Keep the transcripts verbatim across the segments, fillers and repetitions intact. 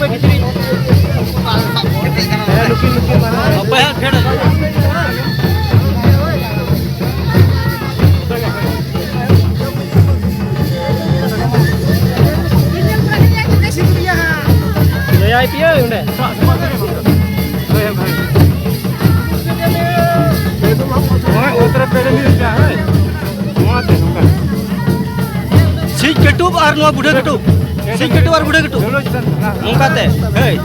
ᱦᱮᱸ, ᱱᱩᱠᱤᱱ, ᱱᱩᱠᱤᱱ ᱢᱟᱨᱟᱝ᱾ ᱚᱠᱚᱭ ᱦᱟᱸᱜ ᱯᱷᱮᱰ? ᱞᱟᱹᱭᱟᱭ ᱯᱮᱭᱟ ᱚᱸᱰᱮ᱾ ᱱᱚᱣᱟ ᱩᱛᱛᱚᱨ ᱯᱮᱲᱮ ᱢᱤᱫ ᱜᱮᱭᱟ, ᱦᱳᱭ᱾ ᱱᱚᱣᱟ ᱛᱮ ᱱᱚᱝᱠᱟ᱾ ᱥᱤᱧ ᱠᱟᱹᱴᱩᱵ ᱟᱨ ᱱᱚᱣᱟ ᱵᱩᱰᱷᱟᱹ ᱠᱟᱹᱴᱩᱵ᱾ ᱥᱤᱧ ᱠᱟᱹᱴᱩᱵ ᱟᱨ ᱵᱩᱰᱷᱟᱹ ᱠᱟᱹᱴᱩᱵ᱾ ᱱᱚᱝᱠᱟ ᱛᱮ᱾ ᱦᱳᱭ᱾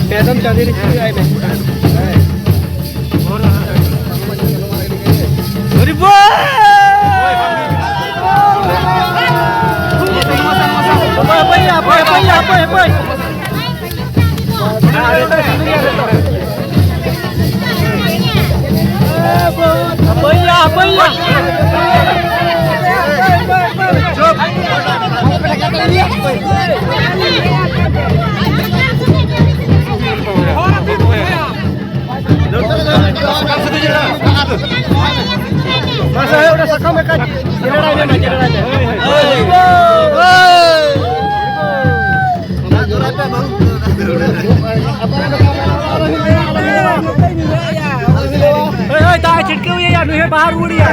ᱯᱮ ᱫᱚᱢ ᱪᱟᱸᱫᱤ ᱨᱮ ᱪᱩᱨᱩᱡ ᱟᱭ ᱢᱮ᱾ ᱦᱳᱭ᱾ ᱦᱚᱨᱤ ᱵᱳᱞ! ᱦᱟᱯᱳᱭ, ᱦᱟᱯᱳᱭ, ᱦᱟᱯᱳᱭ, ᱦᱟᱯᱳᱭ, ᱦᱟᱯᱳᱭ, ᱦᱟᱯᱳᱭ᱾ ᱦᱟᱯᱳᱭ ᱭᱟ, ᱦᱟᱯᱳᱭ ᱭᱟ᱾ ᱢᱟᱥᱮ, ᱦᱳᱭ, ᱚᱸᱰᱮ ᱥᱟᱠᱟᱢ ᱮᱠᱟᱡ ᱡᱮᱨᱮᱲᱟᱭ ᱢᱮ, ᱡᱮᱨᱮᱲᱟᱭ ᱢᱮ᱾ ᱦᱳᱭ, ᱦᱳᱭ, ᱦᱳᱭ᱾ ᱦᱳᱭ, ᱦᱳᱭ, ᱫᱟᱜ ᱮ ᱪᱷᱤᱴᱠᱟᱹᱣ ᱮᱭᱟ, ᱱᱩᱭ ᱦᱚᱸ ᱵᱟᱦᱟ ᱨᱩᱣᱟᱹᱲ ᱮᱭᱟ᱾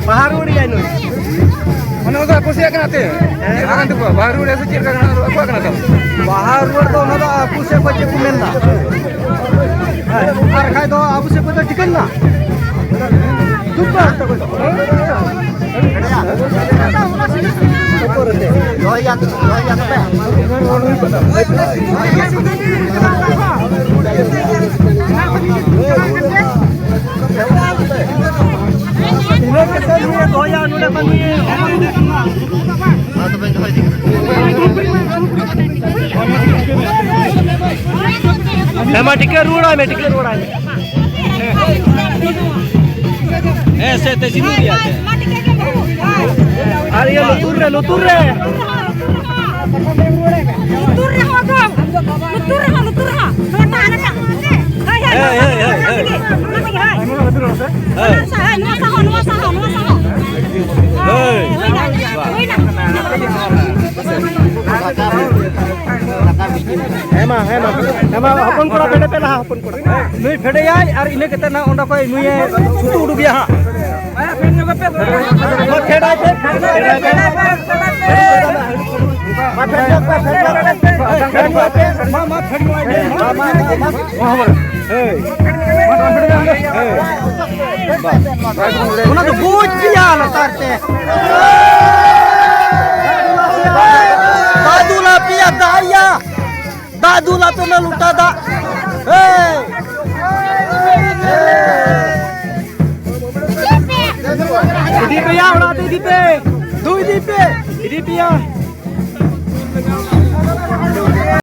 ᱵᱟᱦᱟ ᱨᱩᱣᱟᱹᱲ ᱮᱭᱟ ᱱᱩᱭ᱾ ᱚᱱᱟ ᱫᱚ ᱟᱠᱚ ᱥᱮᱭᱟᱜ ᱠᱟᱱᱟ ᱛᱮ? ᱦᱮᱸ? ᱪᱮᱫ ᱞᱮᱠᱟ ᱠᱟᱱ ᱛᱟᱠᱚᱣᱟ? ᱵᱟᱦᱟ ᱨᱩᱣᱟᱹᱲ ᱥᱮ ᱪᱮᱫ ᱞᱮᱠᱟ ᱠᱟᱱᱟ? ᱟᱠᱚᱣᱟᱜ ᱠᱟᱱᱟ ᱛᱚ? ᱵᱟᱦᱟ ᱨᱩᱣᱟᱹᱲ ᱫᱚ ᱚᱱᱟ ᱫᱚ ᱟᱠᱚ ᱥᱮᱫ ᱠᱷᱚᱱ ᱪᱮᱫ ᱠᱚ ᱢᱮᱱ ᱮᱫᱟ? ᱦᱮᱸ, ᱟᱨ ᱵᱟᱠᱷᱟᱡ ᱫᱚ ᱟᱵᱚ ᱥᱮᱫ ᱠᱷᱚᱱ ᱫᱚ ᱴᱷᱤᱠᱟᱹᱱ ᱮᱱᱟ᱾ ᱫᱩᱠ ᱵᱟᱝ ᱛᱟᱠᱚ ᱫᱚ᱾ ᱫᱚᱦᱚᱭ ᱜᱮᱭᱟ, ᱫᱚᱦᱚᱭ ᱜᱮᱭᱟ ᱛᱚᱵᱮ᱾ ᱤᱱᱟᱹ ᱠᱟᱛᱮ ᱱᱩᱭᱮ ᱫᱚᱦᱚᱭᱟ ᱱᱚᱰᱮ ᱠᱷᱚᱱ ᱱᱩᱭᱮ᱾ ᱢᱟ ᱛᱚᱵᱮ ᱫᱚᱦᱚᱭ ᱫᱤᱧ᱾ ᱦᱮᱸ, ᱢᱟ ᱴᱤᱠᱟᱹ ᱨᱩᱣᱟᱹᱲᱟᱭ ᱢᱮ, ᱴᱤᱠᱟᱹ ᱨᱩᱣᱟᱹᱲᱟᱭ ᱢᱮ᱾ ᱦᱮᱸ, ᱥᱮ ᱛᱮ ᱥᱤᱸᱫᱩᱨ ᱜᱮᱭᱟ ᱥᱮ? ᱟᱨ ᱤᱭᱟᱹ ᱞᱩᱛᱩᱨ ᱨᱮ, ᱞᱩᱛᱩᱨ ᱨᱮ᱾ ᱞᱩᱛᱩᱨ ᱨᱮᱦᱚᱸ ᱫᱚ, ᱞᱩᱛᱩᱨ ᱨᱮᱦᱚᱸ, ᱞᱩᱛᱩᱨ ᱨᱮᱦᱚᱸ᱾ ᱦᱳᱭ, ᱦᱳᱭ, ᱦᱳᱭ, ᱦᱳᱭ᱾ ᱚᱱᱟ ᱛᱮᱜᱮ, ᱚᱱᱟ ᱛᱮᱜᱮ, ᱦᱳᱭ᱾ ᱦᱮᱸ᱾ ᱱᱚᱣᱟ ᱥᱟᱦᱟ, ᱱᱚᱣᱟ ᱥᱟᱦᱟ, ᱱᱚᱣᱟ ᱥᱟᱦᱟ, ᱱᱚᱣᱟ ᱥᱟᱦᱟ᱾ ᱦᱮᱸ᱾ ᱦᱩᱭᱱᱟ, ᱦᱩᱭᱱᱟ᱾ ᱦᱮᱸ ᱢᱟ, ᱦᱮᱸ ᱢᱟ, ᱦᱮᱸ ᱢᱟ, ᱦᱚᱯᱚᱱ ᱠᱚᱲᱟ ᱯᱮ ᱫᱮᱯᱮ ᱞᱟᱦᱟ, ᱦᱚᱯᱚᱱ ᱠᱚᱲᱟ᱾ ᱱᱩᱭ ᱯᱷᱮᱰᱮᱭᱟᱭ ᱟᱨ ᱤᱱᱟᱹ ᱠᱟᱛᱮ ᱱᱟᱜ ᱚᱸᱰᱮ ᱠᱷᱚᱡ ᱱᱩᱭᱮ ᱥᱩᱛᱩ ᱩᱰᱩᱠᱮᱭᱟ ᱦᱟᱸᱜ᱾ ᱢᱟ ᱯᱷᱮᱰᱟᱭ ᱯᱮ, ᱯᱷᱮᱰᱟᱭ ᱯᱮ᱾ ᱢᱟ ᱯᱷᱮᱰ ᱧᱚᱜ ᱯᱮ, ᱯᱷᱮᱰ ᱧᱚᱜ ᱯᱮ᱾ ᱯᱷᱮᱰ ᱧᱚᱜ ᱯᱮ᱾ ᱢᱟ, ᱢᱟ, ᱯᱷᱮᱰ ᱧᱚᱜ ᱯᱮ᱾ ᱢᱟ, ᱢᱟ, ᱢᱟ, ᱢᱟ᱾ ᱦᱳᱭ᱾ ᱦᱳᱭ᱾ ᱚᱱᱟ ᱫᱚ ᱵᱩᱡᱽ ᱯᱮᱭᱟ ᱞᱟᱛᱟᱨ ᱛᱮ᱾ ᱫᱟᱜ ᱫᱩᱞᱟ ᱯᱮᱭᱟ, ᱫᱟᱜ ᱭᱟ᱾ ᱫᱟᱜ ᱫᱩᱞ ᱟᱯᱮ ᱢᱮ, ᱞᱚᱴᱟ ᱫᱟᱜ᱾ ᱦᱮᱭ! ᱤᱫᱤ ᱯᱮᱭᱟ, ᱚᱲᱟᱜ ᱛᱮ ᱤᱫᱤ ᱯᱮ᱾ ᱫᱩ ᱤᱫᱤ ᱯᱮ᱾ ᱤᱫᱤ ᱯᱮᱭᱟ᱾